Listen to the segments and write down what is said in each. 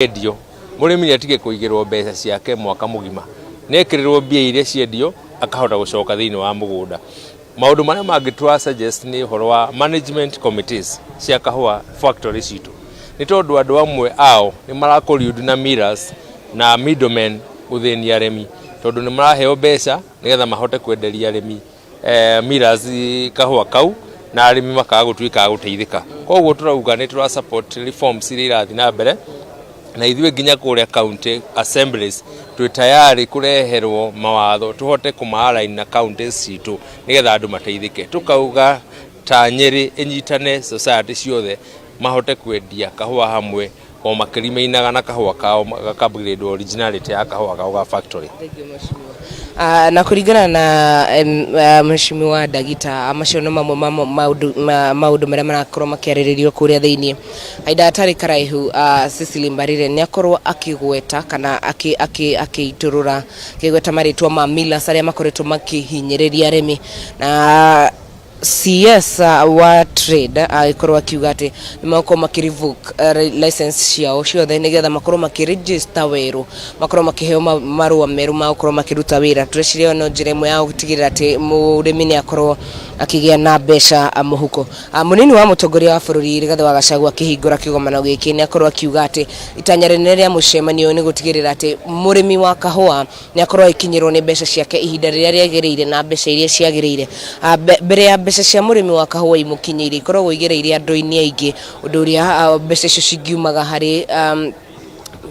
Endio mũrĩmi nĩ atige kũigĩrwo mbeca ciake mwaka mũgima, nĩ ekĩrĩrwo mbia iria ciendio akahota gũcoka thĩinĩ wa mũgũnda. Maũndũ marĩa mangĩ tũra suggest nĩ ũhoro wa management committees cia kahũa factory citũ, nĩ tondũ andũ amwe ao nĩ mara collude na millers na middlemen gũthĩnia arĩmi, tondũ nĩ maraheo mbeca nĩgetha mahote kwenderia arĩmi millers kahũa kau na arĩmi makaga gũtuĩka a gũteithĩka. Koguo tũrauga nĩ tũra support reforms iria irathiĩ na mbere, na ithuĩ nginya kũrĩa county assemblies twĩ tayari kũreherwo mawatho tũhote kũma na counties citũ nĩgetha andũ mateithĩke. Tũkauga ta Nyĩrĩ ĩnyitane society ciothe mahote kwendia kahũa hamwe o makĩrimainaga na kahũa kao gaka upgrade originality ya kahũa kao ga factory. Na kũringana na Mheshimiwa Ndagita, macio nĩ mamwe ma maũndũ marĩa marakorwo makĩarĩrĩrio kũrĩa thĩinĩ. Kahinda gatarĩ karaihu, Cecily Mbarire nĩ akorwo akĩgweta kana akĩitũrũra akĩgweta marĩtwa ma millers arĩa makoretwo makĩhinyĩrĩria arĩmi, na CS wa trade agĩkorwo akiuga atĩ nĩ magũkorwo makĩ revoke license ciao ciothe nĩgetha makorwo makĩregister werũ, makorwo makĩheo marũa merũ ma gũkorwo makĩruta wĩra. Tũreciria ĩyo no njĩra ĩmwe ya gũtigĩrĩra atĩ mũrĩmi nĩ akorwo akĩgĩa na mbeca mũhuko. Mũnini wa mũtongoria wa bũrũri Rigathĩ wa Gachagua akĩhingũra kĩgomano gĩkĩ nĩ akorwo akiuga atĩ itanya rĩnene rĩa mũcemanio ũyũ nĩ gũtigĩrĩra atĩ mũrĩmi wa kahũa nĩ akorwo agĩkinyĩrwo nĩ mbeca ciake ihinda rĩrĩa rĩagĩrĩire na mbeca iria ciagĩrĩire. Mbere ya mbeca cia mũrĩmi wa kahũa imũkinyĩire, ikoragwo igereire andũ-inĩ aingĩ, ũndũ ũrĩa mbeca icio cingiumaga harĩ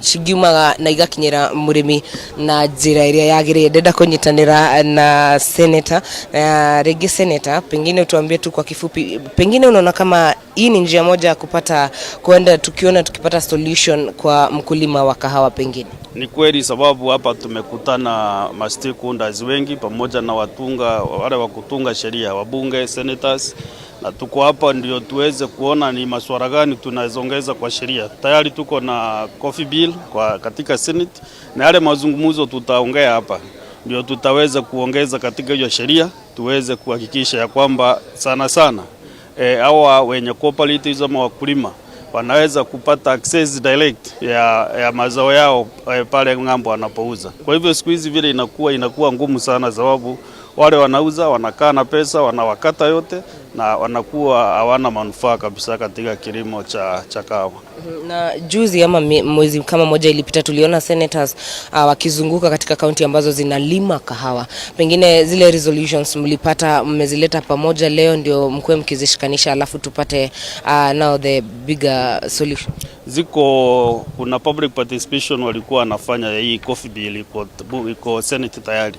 cingiumaga na igakinyĩra mũrĩmi na njĩra ĩrĩa yagĩrĩire. Ndĩrenda kũnyitanĩra na senator na rĩngĩ senator, pengine utuambie tu kwa kifupi, pengine unaona kama hii ni njia moja ya kupata kuenda tukiona tukipata solution kwa mkulima wa kahawa pengine? Ni kweli, sababu hapa tumekutana ma stakeholders wengi pamoja na watunga wale wa kutunga sheria, wabunge, senators, na tuko hapa ndio tuweze kuona ni masuala gani tunaweza kwa sheria. Tayari tuko na coffee bill kwa katika Senate, na yale mazungumzo tutaongea hapa ndio tutaweza kuongeza katika hiyo sheria, tuweze kuhakikisha ya kwamba sana sana hawa wenye cooperatives ama wakulima wanaweza kupata access direct ya mazao yao pale ng'ambo wanapouza. Kwa hivyo siku hizi vile inakuwa ngumu sana, sababu wale wanauza wanakaa na pesa wanawakata yote na wanakuwa hawana manufaa kabisa katika kilimo cha kahawa. Na juzi ama mwezi kama moja ilipita tuliona senators wakizunguka katika kaunti ambazo zinalima kahawa. Pengine zile resolutions mlipata mmezileta pamoja leo ndio mkuwe mkizishikanisha, alafu tupate now the bigger solution? Ziko, kuna public participation walikuwa wanafanya ya hii coffee bill, iko Senate tayari,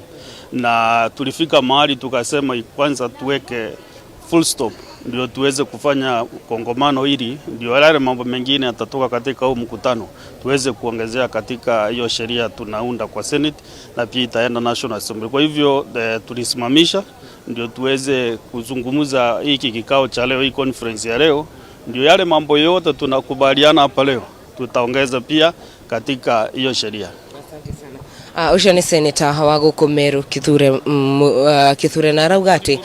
na tulifika mahali tukasema kwanza tuweke full stop ndio tuweze kufanya kongamano hili, ndio yale mambo mengine yatatoka katika huu mkutano tuweze kuongezea katika hiyo sheria tunaunda kwa Senate na pia itaenda National Assembly. Kwa hivyo tulisimamisha ndio tuweze kuzungumza hiki kikao cha leo, hii conference ya leo, ndio yale mambo yote tunakubaliana hapa leo tutaongeza pia katika hiyo sheria. Asante sana. Ũcio nĩ senator wa gũkũ Meru Kithure, Kithure na arauga atĩ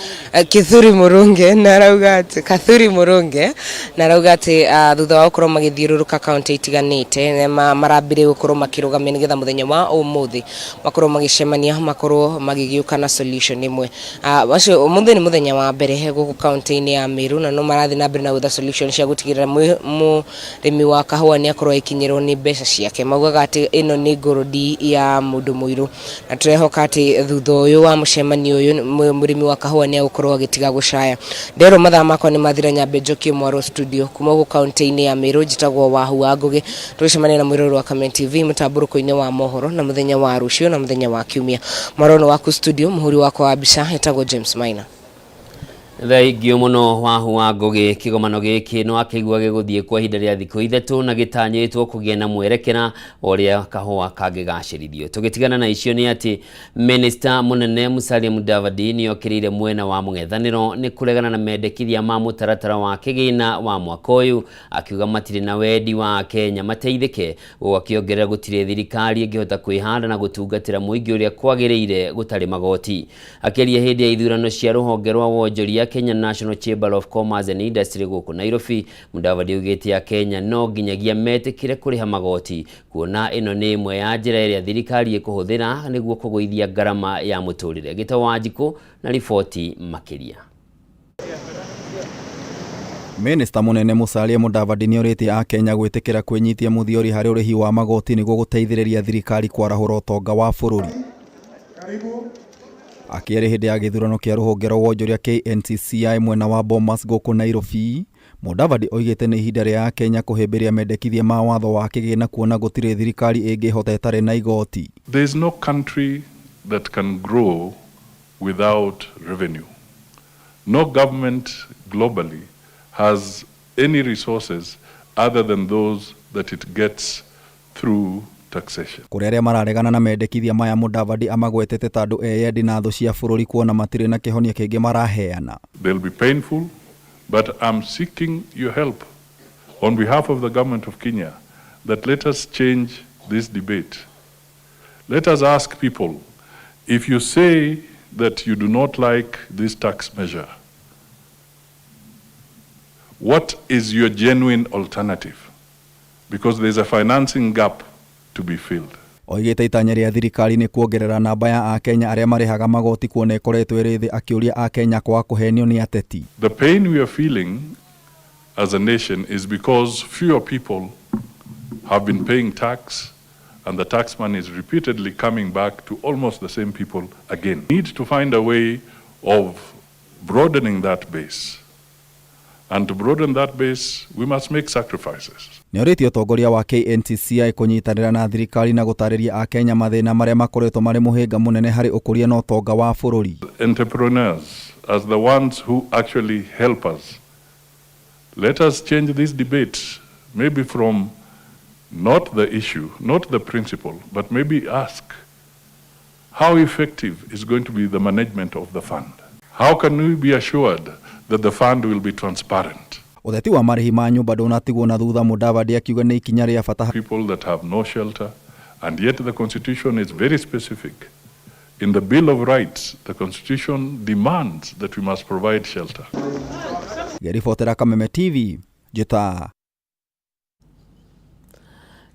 Kithuri Murunge, na arauga atĩ Kathuri Murunge, na arauga atĩ thutha wa gũkorwo magĩthiũrũrũka kaunti itiganĩte marambire gũkorwo makĩrũgamia nĩgetha mũthenya wa ũmũthĩ makorwo magĩcemania, makorwo magĩgĩũka na solution ĩmwe. Macio ũmũthĩ nĩ mũthenya wa mbere gũkũ kaunti-inĩ ya Meru na no marathiĩ na mbere na gwetha solution cia gũtigĩrĩra mũrĩmi wa kahũa nĩ akorwo agĩkinyĩrwo nĩ mbeca ciake. Maugaga atĩ ĩno nĩ ngũrũndi ya mũndũ mũirũ na tũrehoka atĩ thutha ũyũ wa mũcemanio ũyũ mũrĩmi wa kahũa nĩ agũkorwo agĩtiga gũcaya. Nderwo mathaa makwa nĩ mathira, nyambe njokie mwaro studio. Kuma gũkũ kaunti-inĩ ya Meru, njĩtagwo Wahu wa Ngũgĩ. Tũgĩcemania na mwĩrori wa Kamen TV mũtambũrũko-inĩ wa mohoro na mũthenya wa rũciũ na mũthenya wa kiumia. Mwaro waku studio, mũhũri wakwa wa mbica etagwo James Maina. Thaingio mũno, Wahu wa Ngũgĩ. Kĩgomano gĩkĩ no akĩigua gĩgũthiĩ kwa ihinda rĩa thikũ 3 na gĩtanyĩtwo kũgĩa na mwerekera ũrĩa kahũa kangĩgacĩrithio. Tũgĩtigana na icio nĩ atĩ Minista mũnene Musalia Mudavadi nĩ okĩrĩire mwena wa mũng'ethanĩro nĩ kũregana na mendekithia ma mũtaratara wa kĩgĩna wa mwaka ũyũ, akiuga matirĩ na wendi wa Kenya mateithĩke, ũũ akĩongerera gũtirĩ thirikari ĩngĩhota kwĩhanda na gũtungatĩra mũingĩ ũrĩa kwagĩrĩire gũtarĩ magoti. Akĩaria hĩndĩ ya ithurano cia rũhonge rwa wonjoria. Kenya National Chamber of Commerce and Industry gũkũ Nairobi. Mudavadi augĩte Akenya no nginyagia metĩkĩre kũrĩha magoti kuona ĩno nĩ ĩmwe ya njĩra ĩrĩa thirikari ĩkũhũthĩra nĩguo kũgũithia ngarama ya mũtũrĩre. Gĩtau Wanjikũ na riboti makĩria. Minista munene Musalia Mudavadi nĩorĩtie akenya gwĩtĩkĩra kwĩnyitia mũthiori harĩ ũrĩhi wa magoti nĩguo gũteithĩrĩria thirikari kwarahũra ũtonga wa bũrũri. Akĩaria hĩndĩ ya gĩthurano kĩa rũhonge rwa wonjoria KNCCI mwena wa Bomas gũkũ Nairobi, Mudavadi oigĩte nĩ ihinda rĩa akenya kũhĩmbĩria mendekithia ma watho wa kĩgĩna kuona gũtirĩ thirikari ĩngĩhota ĩtarĩ na igoti. There is no country that can grow without revenue. No government globally has any resources other than those that it gets through taxation. Kũrĩ arĩa mararegana na mendekithia maya, Mudavadi amagwetete ta andũ eyendi na thũ cia bũrũri kuona matirĩ na kĩhonia kĩngĩ maraheana. They'll be painful, but I'm seeking your help on behalf of the government of Kenya that let us change this debate. Let us ask people, if you say that you do not like this tax measure, what is your genuine alternative? Because there's a financing gap to be filled. Oigĩte itanya rĩa thirikari nĩ kuongerera namba ya akenya arĩa marĩhaga magoti kuona ĩkoretwo ĩrĩ thĩ, akĩũria akenya kwaga kũhenio nĩ ateti. The pain we are feeling as a nation is because fewer people have been paying tax, and the tax money is repeatedly coming back to almost the same people again. We need to find a way of broadening that base. And to broaden that base, we must make sacrifices. Nĩorĩtie ũtongoria wa KNCCI kũnyitanĩra na thirikari na gũtarĩria akenya mathĩna marĩa makoretwo marĩ mũhĩnga mũnene harĩ ũkũria na ũtonga wa bũrũri. Entrepreneurs, as the ones who actually help us, let us change this debate, maybe from not the issue, not the principle, but maybe ask how effective is going to be the management of the fund? How can we be assured that the fund will be transparent? Ũteti wa marĩhi ma nyũmba ndũnatigwo na thutha, Mudavadi akiuga nĩ ikinya rĩa bata. People that have no shelter, and yet the Constitution is very specific. In the Bill of Rights, the Constitution demands that we must provide shelter. Ngĩribotera Kameme TV, njĩta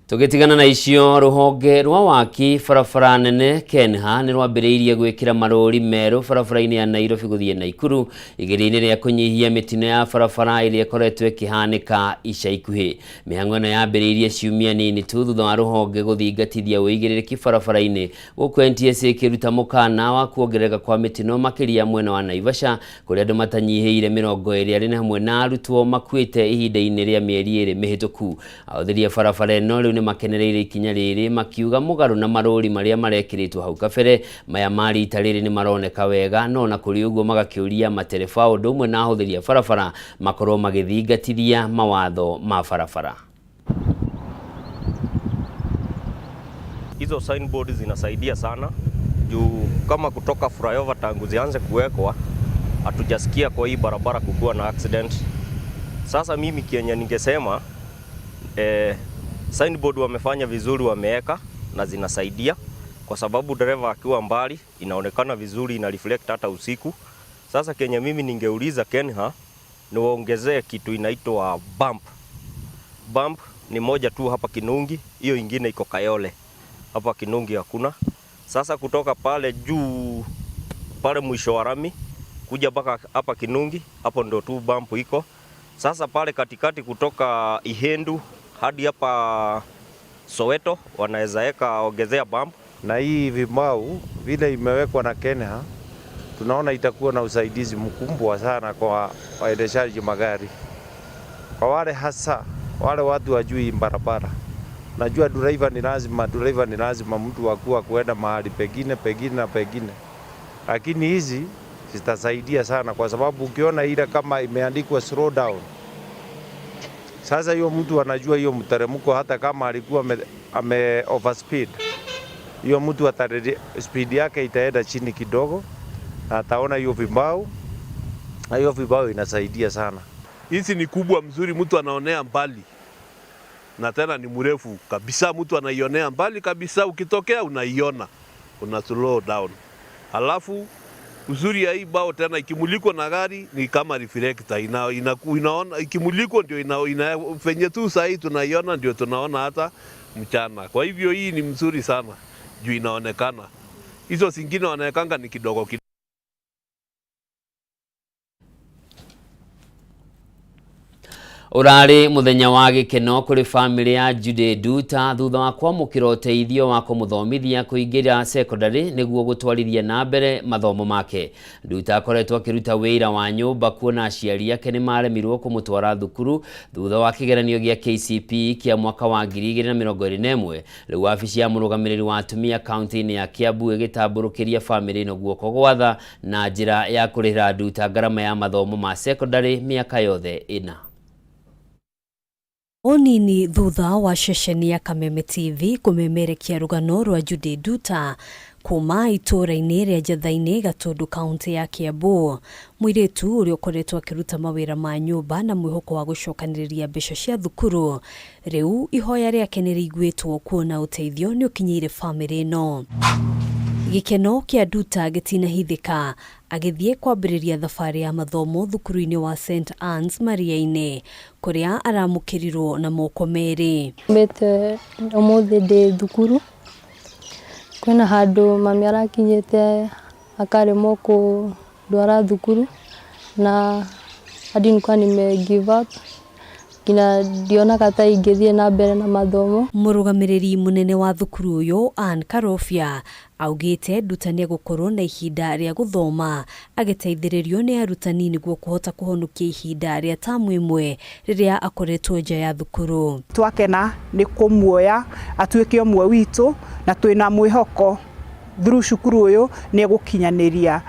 Tũgĩtigana na icio, rũhonge rwa waki barabara nene KENHA nĩ rwambĩrĩirie gwĩkĩra marũri merũ barabara-inĩ ya Nairobi gũthiĩ Naikuru igeria-inĩ rĩa kũnyihia mĩtino ya barabara ĩrĩa ĩkoretwo ĩkĩhanĩka ica ikuhĩ. Mĩhang'o ĩno yambĩrĩirie ciumia nini tu thutha wa rũhonge gũthingatithia ũigĩrĩrĩki barabara-inĩ, gũkũ NTSA ĩkĩruta mũkana wa kuongerereka kwa mĩtino makĩria mwena wa Naivasha, kũrĩa andũ matanyihĩire 20 arĩa nĩ hamwe na arutwo makuĩte ihinda-inĩ rĩa mĩeri 2 mĩhĩtũku. Ahũthĩri a barabara ĩno rĩu makenereire ikinya rĩrĩ, makiuga mũgarũ na marũri marĩa marekĩrĩtwo hau kabere, maya ma rita rĩrĩ nĩ maroneka wega, no na kũrĩ ũguo magakĩũria matereba ũndũ ũmwe na ahũthĩri a barabara makorwo magĩthingatithia mawatho ma barabara. Hizo signboard zinasaidia sana juu kama kutoka flyover tangu zianze kuwekwa hatujasikia kwa hii barabara kukuwa na accident. Sasa mimi kenye ningesema signboard wamefanya vizuri, wameweka na zinasaidia kwa sababu dereva akiwa mbali inaonekana vizuri, ina reflect hata usiku. Sasa kenye mimi ningeuliza KENHA ni waongezee kitu inaitwa bump. Bump ni moja tu hapa Kinungi, hiyo ingine iko Kayole. Hapa Kinungi hakuna. Sasa kutoka pale juu pale mwisho wa rami kuja mpaka hapa Kinungi, hapo ndo tu bump iko. Sasa pale katikati kutoka Ihendu hadi hapa Soweto wanaweza weka ongezea bump. Na hii vibao vile imewekwa na KENHA, tunaona itakuwa na usaidizi mkubwa sana kwa waendeshaji magari, kwa wale hasa wale watu wajui barabara. Najua driver ni lazima mtu akuwa kuenda mahali pengine pengine na pengine, lakini hizi zitasaidia sana kwa sababu ukiona ile kama imeandikwa slow down, sasa hiyo mtu anajua hiyo mteremko, hata kama alikuwa ame overspeed, hiyo mtu ataredi, speed yake itaenda chini kidogo na ataona hiyo vibao, na hiyo vibao inasaidia sana. Hizi ni kubwa mzuri, mtu anaonea mbali na tena ni mrefu kabisa, mtu anaionea mbali kabisa, ukitokea unaiona, una slow down. Halafu Uzuri ya hii bao tena ikimulikwa na gari ni kama reflector ina, ina, inaona ikimulikwa ndio ina, ina, venye tu sahii tunaiona ndio tunaona hata mchana. Kwa hivyo hii ni mzuri sana juu inaonekana, hizo zingine wanaekanga ni kidogo kidogo. Ũrarĩ mũthenya wa gĩkeno kũrĩ bamĩrĩ ya Judy Nduta thutha wa kwamũkĩra ũteithio wa kũmũthomithia kũingĩra secondary nĩguo gũtwarithia na mbere mathomo make. Nduta akoretwo akĩruta wĩra wa nyũmba kuona aciari ake nĩ maremirwo kũmũtwara thukuru thutha wa kĩgeranio gĩa KCPE kĩa mwaka wa 2021. Rĩu wabici ya mũrũgamĩrĩri wa atumia kaunti-inĩ ya Kiambu ĩgĩtambũrũkĩria bamĩrĩ ĩno guoko gwa tha na njĩra ya kũrĩhĩra Nduta ngarama ya mathomo ma secondary mĩaka yothe ĩna. Ũnini thutha wa ceceni ya Kameme TV kũmemerekia rũgano rwa Judy Nduta kuma itũũra-inĩ rĩa Njatha-inĩ Gatũndũ kaunti ya Kiambu, mũirĩtu ũrĩa ũkoretwo akĩruta mawĩra ma nyũmba na mwĩhoko wa gũcokanĩrĩria mbeca cia thukuru, rĩu ihoya rĩake nĩ rĩiguĩtwo kuona ũteithio nĩ ũkinyĩire bamĩrĩ ĩno. Gĩkeno kĩa Nduta gĩtinahithĩka agĩthiĩ kwambĩrĩria thabarĩ ya mathomo thukuru-inĩ wa St Anne's Maria-inĩ kũrĩa aramũkĩrirwo na moko merĩ. Mbĩte ũmũthĩ ndĩ thukuru kwĩna handũ mami arakinyĩte akaremwo kũndwara thukuru na hadi nilikuwa nime give up nginya ndionaga ta ingĩthiĩ na mbere na mathomo. Mũrũgamĩrĩri mũnene wa thukuru ũyũ Ann Karobia augĩte Nduta nĩegũkorwo na ihinda rĩa gũthoma agĩteithĩrĩrio nĩ arutani nĩguo kũhota kũhonokia ihinda rĩa tamu ĩmwe rĩrĩa akoretwo nja ya thukuru. Twakena nĩ kũmuoya atuĩke ũmwe witũ na twĩna mwĩhoko through cukuru ũyũ nĩ egũkinyanĩria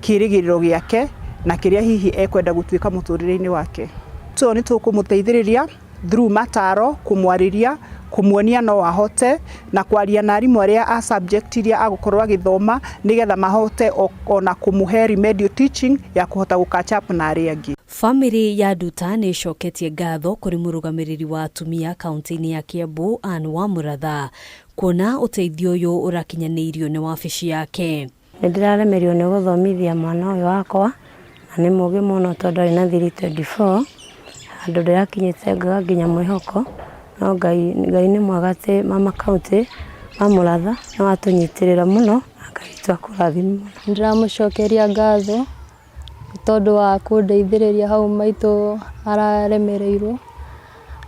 kĩrĩgĩrĩro gĩake na kĩrĩa hihi ekwenda gũtuĩka mũtũrĩre-inĩ wake. So nĩ tũkũmũteithĩrĩria through mataro, kũmwarĩria, kũmuonia no ahote na kwaria na arimũ arĩa a subject iria agũkorwo agĩthoma nĩgetha mahote ona kũmũhe remedial teaching ya kũhota gũ catch up na arĩa angĩ. Bamĩrĩ ya Nduta nĩ ĩcoketie ngatho kũrĩ mũrũgamĩrĩri wa atumia kaunti-inĩ ya Kiambu Ann Wamũratha kuona ũteithio ũyũ ũrakinyanĩirio nĩ wabici yake. Nĩ ndĩraremerirwo nĩ gũthomithia mwana ũyũ wakwa na nĩ mũgĩ mũno tondũ arĩ na 324 handũ ndĩrakinyĩte ngaga nginya mwĩhoko no Ngai Ngai nĩ mwega atĩ mama kaunti Wamũratha no atũnyitĩrĩra mũno na Ngai witũ akũrathime mũno. Nĩndĩramũcokeria ngatho tondũ wa kũndeithĩrĩria hau maitũ araremereirwo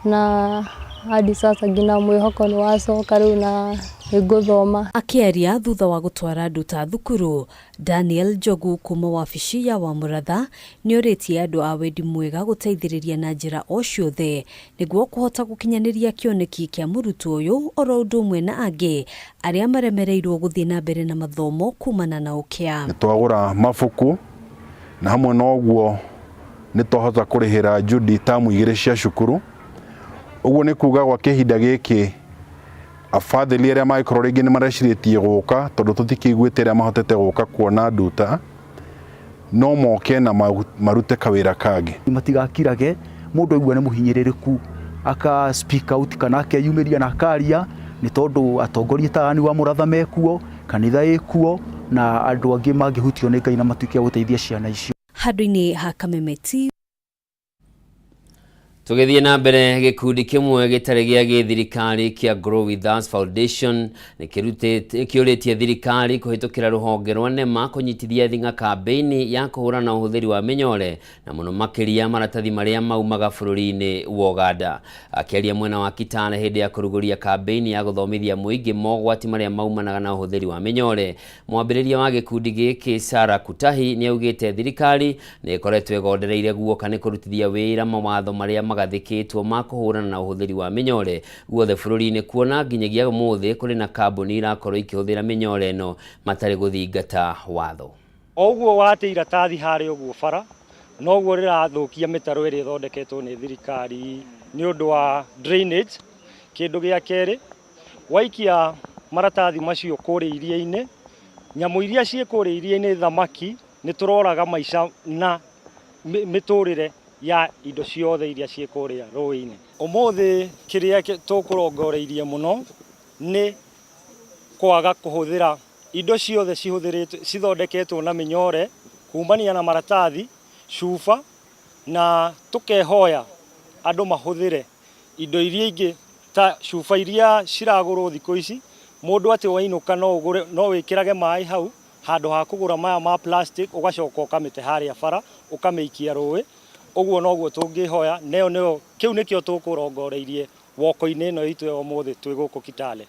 na hadi sasa nginya mwĩhoko nĩ wacoka rĩu na nĩngũthoma. Akĩaria thutha wa gũtwara Nduta thukuru, Daniel Njogu kuma wabici ya Wamũratha nĩorĩtie andũ a wendi mwega gũteithĩrĩria na njĩra o ciothe nĩguo kũhota gũkinyanĩria kĩoneki kĩa mũrutwo ũyũ oro ũndũ ũmwe na angĩ arĩa maremereirwo gũthiĩ na mbere na mathomo kumana na ũkĩa. Nĩ twagũra mabuku na hamwe na ũguo nĩ twahota kũrĩhĩra Judy tamu igĩrĩ cia cukuru. Ũguo nĩ kuga gwa kĩhinda gĩkĩ abathĩli arĩa mangĩkorwo rĩngĩ nĩ marecirĩtie gũka tondũ tũtikĩiguĩte arĩa mahotete gũka kuona Nduta no moke na marute kawĩra kangĩ. Matigakirage mũndũ aigua nĩ mũhinyĩrĩrĩku aka speak out kana akeyumĩria na akaria nĩ tondũ atongoria ta Ann Wamũratha mekuo, kanitha ĩkuo na andũ angĩ mangĩhutio nĩ Ngai na matuĩke a gũteithia ciana icio. Handũ-inĩ ha Kameme TV. Tũgĩthiĩ na mbere, gĩkundi kĩmwe gĩtarĩ gĩa gĩthirikari kĩa Grow With Us Foundation nĩ kĩũrĩtie thirikari kũhĩtũkĩra rũhonge rwa NEMA kũnyitithia thing'a kambĩini ya kũhũrana na ũhũthĩri wa mĩnyore na mũno makĩria maratathi marĩa maumaga bũrũri-inĩ wa Uganda. Akĩaria mwena wa Kitale hĩndĩ ya kũrugũria kambĩini ya gũthomithia mũingĩ mogwati marĩa maumanaga na ũhũthĩri wa mĩnyore, mwambĩrĩria wa gĩkundi gĩkĩ Sarah Kutahi nĩ augĩte thirikari nĩ ĩkoretwo ĩgondereire guoka nĩ kũrutithia wĩra mawatho marĩa magathĩkĩtwo ma kũhũrana na ũhũthĩri wa mĩnyore guothe bũrũri-inĩ, kuona nginyagia ũmũthĩ kũrĩ na kambuni irakorwo ikĩhũthĩra mĩnyore ĩno matarĩ gũthingata watho. O ũguo wate iratathi harĩa ũguo bara noguo rĩrathũkia mĩtaro ĩrĩa ĩthondeketwo nĩ thirikari nĩ ũndũ wa drainage. Kĩndũ gĩa kerĩ, waikia maratathi macio kũrĩa iria-inĩ, nyamũ iria ciĩ kũrĩa iria-inĩ, thamaki, nĩ tũroraga maica na mĩtũrĩre ya indo ciothe iria ciĩ kũrĩa rũĩ-inĩ. Ũmũthĩ kĩrĩa tũkũrongoreirie mũno nĩ kwaga kũhũthĩra indo ciothe cihũthĩrĩtwo cithondeketwo na mĩnyore. Kumania na maratathi, cuba, na tũkehoya andũ mahũthĩre indo iria ingĩ ta cuba iria ciragũrwo thikũ ici, mũndũ atĩ wainũka no ũgũre, no wĩkĩrage maĩ hau handũ ha kũgũra maya ma plastic, ũgacoka ũkamĩte harĩa bara ũkamĩikia rũĩ. Ũguo noguo tũngĩhoya, na ĩyo nĩyo, kĩu nĩkĩo tũkũrongoreirie woko-inĩ ĩno itũ ya ũmũthĩ twĩ gũkũ Kitale.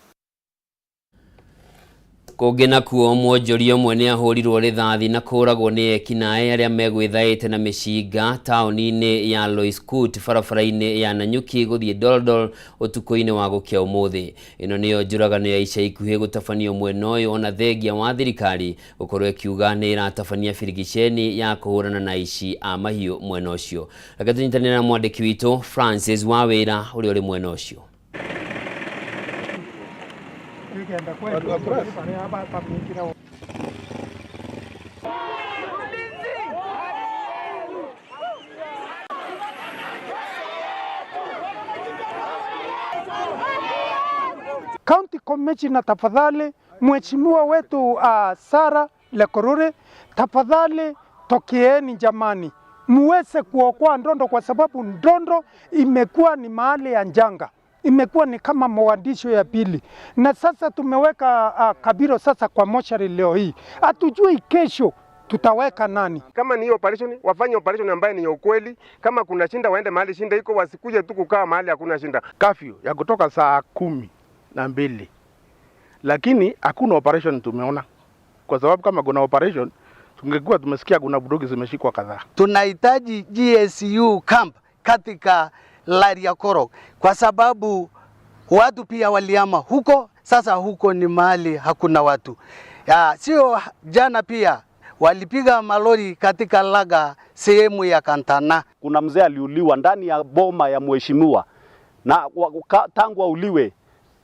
Kũngĩ nakuo, mwonjoria ũmwe nĩ ahũrirwo rithathi na kũragwo nĩ ekinaĩ arĩa megwĩthaĩte na mĩcinga taũni-inĩ ya Loiskut barabara-inĩ ya Nanyuki gũthiĩ Doldol ũtukũ-inĩ wa gũkĩa ũmũthĩ. Ĩno nĩyo njũragano ya ica ikuhĩ gũtabanio mwena ũyũ ona thengia wa thirikari gũkorwo ĩkiuga nĩ ĩratabania birigiceni ya kũhũrana na aici a mahiũ mwena ũcio. Reke tũnyitanĩre na mwandĩki witũ Francis Wawĩra ũrĩa ũrĩ mwena ũcio. County Commissioner tafadhali, mheshimiwa wetu Sara Lekorure, tafadhali tokeeni jamani, muweze kuokoa Ndondo kwa sababu Ndondo imekuwa ni mahali ya njanga, imekuwa ni kama Mogadishu ya pili, na sasa tumeweka Kabiro sasa kwa moshari leo hii, hatujui kesho tutaweka nani. Kama ni hiyo operation, wafanye operation ambayo ni ya ukweli. Kama kuna shinda waende mahali shinda iko, wasikuje tu kukaa mahali hakuna shinda. Kafyu ya kutoka saa 12, lakini hakuna operation tumeona, kwa sababu kama kuna operation tungekuwa tumesikia kuna bunduki zimeshikwa kadhaa. Tunahitaji GSU camp katika Lariakorok kwa sababu watu pia waliama huko, sasa huko ni mahali hakuna watu. Ya, sio jana pia walipiga malori katika Laga sehemu ya Kantana. Kuna mzee aliuliwa ndani ya boma ya mheshimiwa na tangu auliwe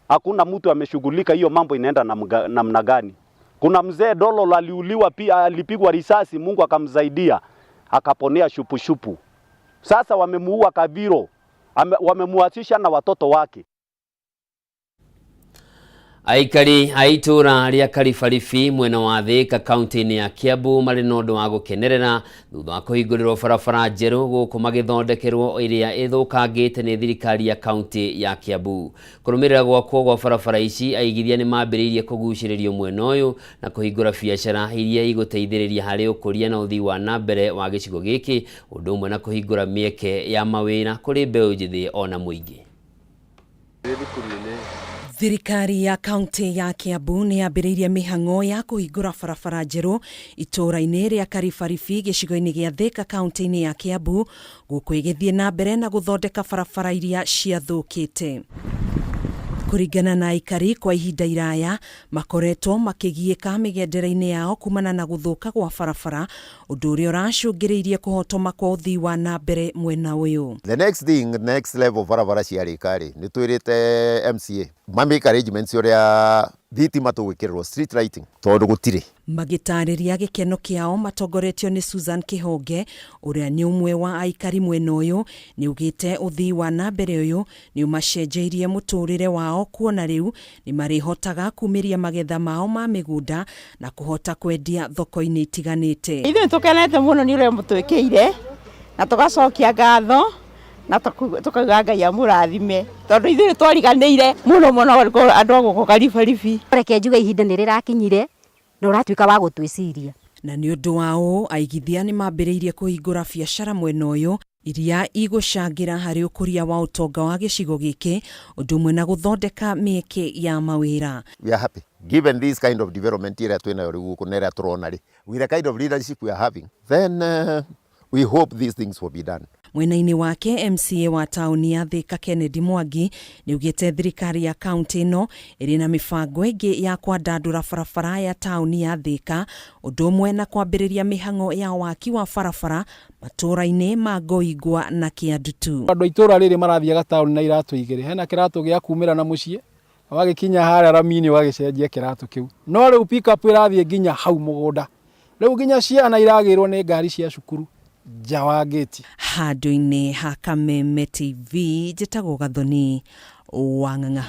hakuna mtu ameshughulika hiyo mambo inaenda namna gani. Kuna mzee Dolo aliuliwa pia, alipigwa risasi, Mungu akamsaidia akaponea shupu shupu. Sasa wamemuua Kaviro, wamemuachisha na watoto wake. Aikari a itũra rĩa Karibaribi mwena wa Thika kaunti-inĩ ya Kiambu marĩ na ũndũ wa gũkenerera thutha wa kũhingũrĩrwo barabara njerũ gũkũ magĩthondekerwo ĩrĩa ĩthũkangĩte nĩ thirikari ya kaunti ya Kiambu. Kũrũmĩrĩra gwakwo gwa barabara ici, aigithia nĩ mambĩrĩirie kũgucĩrĩrio mwena ũyũ na kũhingũra biacara iria igũteithĩrĩria harĩ ũkũria na ũthii wa na mbere wa gĩcigo gĩkĩ, ũndũ ũmwe na kũhingũra mĩeke ya mawĩra kũrĩ mbeũ njĩthĩ ona mũingĩ. Thirikari ya kaunti ya Kiambu nĩ yambĩrĩirie mĩhang'o ya kũhingũra barabara njerũ itũũra-inĩ rĩa Karibaribi gĩcigo-inĩ gĩa Thika kaunti-inĩ ya Kiambu, gũkũ ĩgĩthiĩ na mbere na gũthondeka barabara iria ciathũkĩte. Kũringana na aikari, kwa ihinda iraya makoretwo makĩgiĩka mĩgendere-inĩ yao kumana na gũthũka gwa barabara, ũndũ ũrĩa ũracũngĩrĩirie kũhotoma kwa ũthii wa na mbere mwena ũyũ. The next thing, next level, barabara ciarĩka rĩ, nĩ twĩrĩte MCA ma make arrangements ũrĩa thitima tũgwĩkĩrĩrwo street lighting tondũ gũtirĩ. Magĩtarĩria gĩkeno kĩao matongoretio nĩ Susan Kĩhonge, ũrĩa nĩ ũmwe wa aikari mwena ũyũ, nĩ ugĩte ũthii wa na mbere ũyũ nĩ ũmacenjeirie mũtũrĩre wao, kuona rĩu nĩ marĩhotaga kumĩria magetha mao ma mĩgũnda na kũhota kwendia thoko-inĩ itiganĩte. Ithuĩ tũkenete mũno nĩ ũrĩa mũtwĩkĩire na tũgacokia ngatho na tũkauga Ngai amũrathime, tondũ ithuĩ twariganĩire mũno mũno andũ a gũkũ Karibaribi. Reke njuge ihinda nĩ rĩrakinyire na ũratuĩka wa gũtwĩciria. Na nĩ ũndũ wa ũũ, aigithia nĩ mambĩrĩirie kũhingũra biacara mwena ũyũ iria igũcangĩra harĩ ũkũria wa ũtonga wa gĩcigo gĩkĩ, ũndũ ũmwe na gũthondeka mĩeke ya mawĩra. We are happy given this kind of development ĩrĩa twĩnayo rĩu gũkũ na ĩrĩa tũrona rĩ, with the kind of leadership we are having, then we hope these things will be done. Mwena-inĩ wake, MCA wa taũni ya Thika Kennedy Mwangi nĩ augĩte thirikari ya kaunti ĩno ĩrĩ na mĩbango ĩngĩ ya kwandandũra barabara ya taũni ya Thika, ũndũ ũmwe na kwambĩrĩria mĩhang'o ya waki wa barabara matũũra-inĩ ma Ngoingwa na Kĩandutu. Andũ a itũũra rĩrĩ marathiaga taũni na iratũ igĩrĩ, hena kĩratũ gĩa kumĩra na mũciĩ, wagĩkinya harĩa rami-inĩ ũgagĩcenjia kĩratũ kĩu, no rĩu pick-up ĩrathiĩ nginya hau mũgũnda, rĩu nginya ciana iragĩrwo nĩ ngari cia cukuru nja wa ngĩti. Handũ-inĩ ha Kameme TV, njĩtagwo Gathoni wa Ng'ang'a.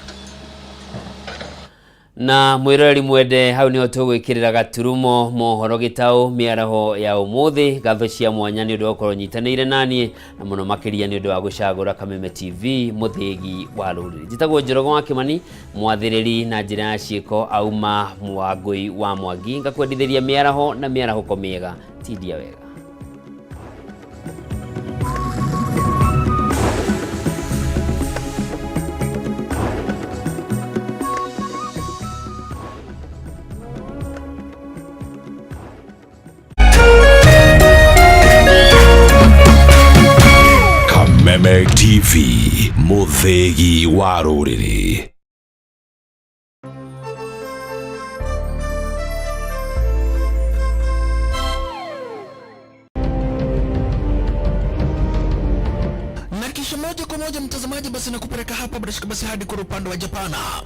Na mwiroreri mwende, hau niho tũgwĩkĩrĩra gaturumo mohoro gĩtaũ mĩaraho ya ũmũthĩ. Ngatho cia mwanya nĩ ũndũ wa gũkorwo nyitanĩire naniĩ, na mũno makĩria nĩ ũndũ wa gũcagũra Kameme TV, mũthĩgi wa rũrĩrĩ. Njĩtagwo Njorogo wa Kĩmani, mwathĩrĩri na njĩra ya ciĩko auma Mwangũi wa Mwangi, ngakwendithĩria mĩaraho na mĩarahũko mĩega. Tindia wega. Kameme TV, mũthĩgi wa rũrĩrĩ. Na kisha moja kwa moja mtazamaji, basi nakupeleka hapa bila shaka basi hadi kwa upande wa Japana.